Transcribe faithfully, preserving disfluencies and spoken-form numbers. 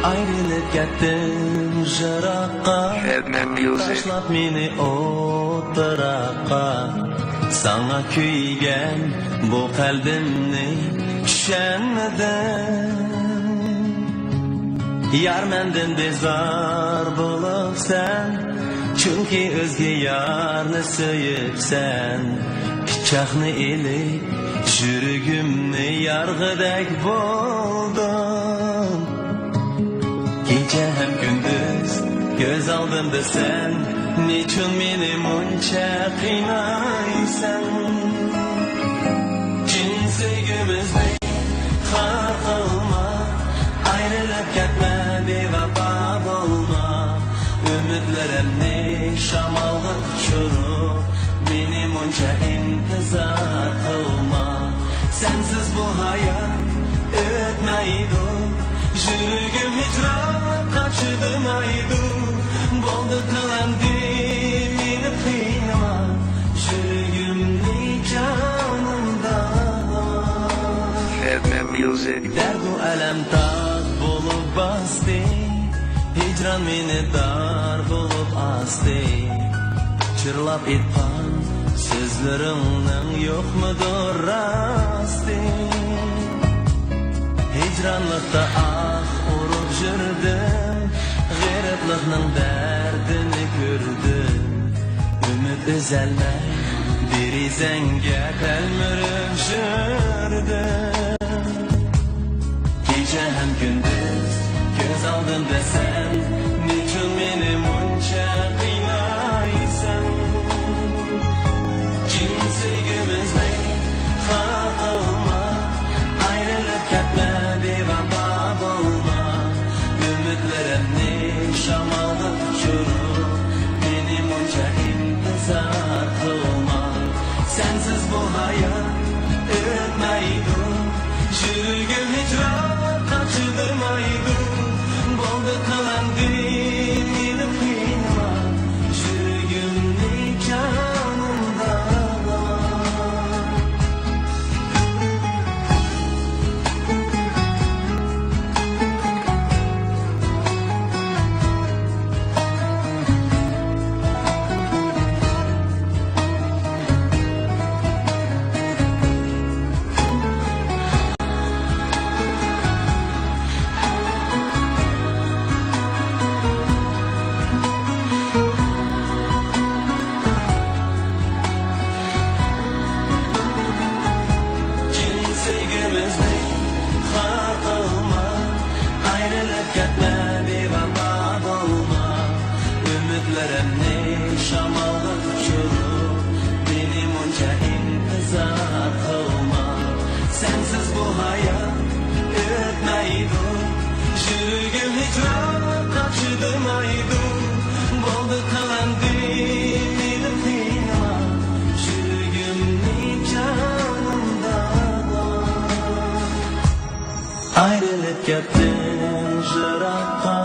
ئايرىلىپ كەتتىم يىراققا، Headman Music. تاشلاپ مېنى ئوتتۇراققا. ساڭا كۆيگەن بۇ قەلبىمنى چۈشەنمىدىڭ. يار مەندىن بىزار بولۇپسەن، چۈنكى ئۆزگە يارنى سۆيۈپسەن. پىچاقنى ئېلىپ يۈرىكىمنى يارغۇدەك بولدۇم. كېچە ھەم كۈندۈز كۆز ئالدىمدا سەن، نېچۈن مېنى مۇنچە قىينايسەن؟ چىن سۆيگۈمىزنى خار قىلما، ئايرىلىپ كەتمە، بىۋاپا بولما. ئۈمىدلىرىمنى شامالغا ئۇچۇرۇپ، مېنى مۇنچە ئىنتىزار قىلما. سەنسىز بۇ ھايات ئۆتمەيدۇ، يۈرىكىم ھىجرانغا چىدىمايدۇ. بولدى قىل ئەمدى مېنى قىينىما، يۈرىكىمنى جانىمدا. Headman Music. دەردۇ ئەلەم تاغ بولۇپ باستى، ھىجران مېنى دار بولۇپ ئاستى. چىرلاپ ئېيتقان سۆزلىرىڭنىڭ يوقمىدۇ راستى؟ ھىجرانلىقتا ئاھ ئۇرۇپ يۈردۈم، غېرىبلىقنىڭ دەردىنى كۆردۈم. ئۈمىد ئۈزەلمەي دېرىزەڭگە تەلمۈرۈپ يۈردۈم. كېچە ھەم كۈندۈز كۆز ئالدىمدا سەن، نېچۈن مېنى مۇنچە قىينايسەن؟ چىن سۆيگۈمىزنى خار قىلما، ئايرىلىپ كەتمە، بىۋاپا بولما. ئۈمىدلىرىمنى شامالغا ئۇچۇرۇپ، مېنى مۇنچە ئىنتىزار قىلما. سەنسىز بۇ ھايات ئۆتمەيدۇ، يۈرىكىم ھىجرانغا چىدىمايدۇ. بولدى قىل ئەمدى مېنى قىينىما، يۈرىكىمنى جانىمدا. چىن سۆيگۈمىزنى خار قىلما، ئايرىلىپ كەتمە، بىۋاپا بولما. ئۈمىدلىرىمنى شامالغا ئۇچۇرۇپ، مېنى مۇنچە ئىنتىزار قىلما. سەنسىز بۇ ھايات ئۆتمەيدۇ، يۈرىكىم ھىجرانغا چىدىمايدۇ. بولدى قىل ئەمدى مېنى قىينىما، يۈرىكىمنى جانىمدا. ئايرىلىپ كەتتىم يىراققا،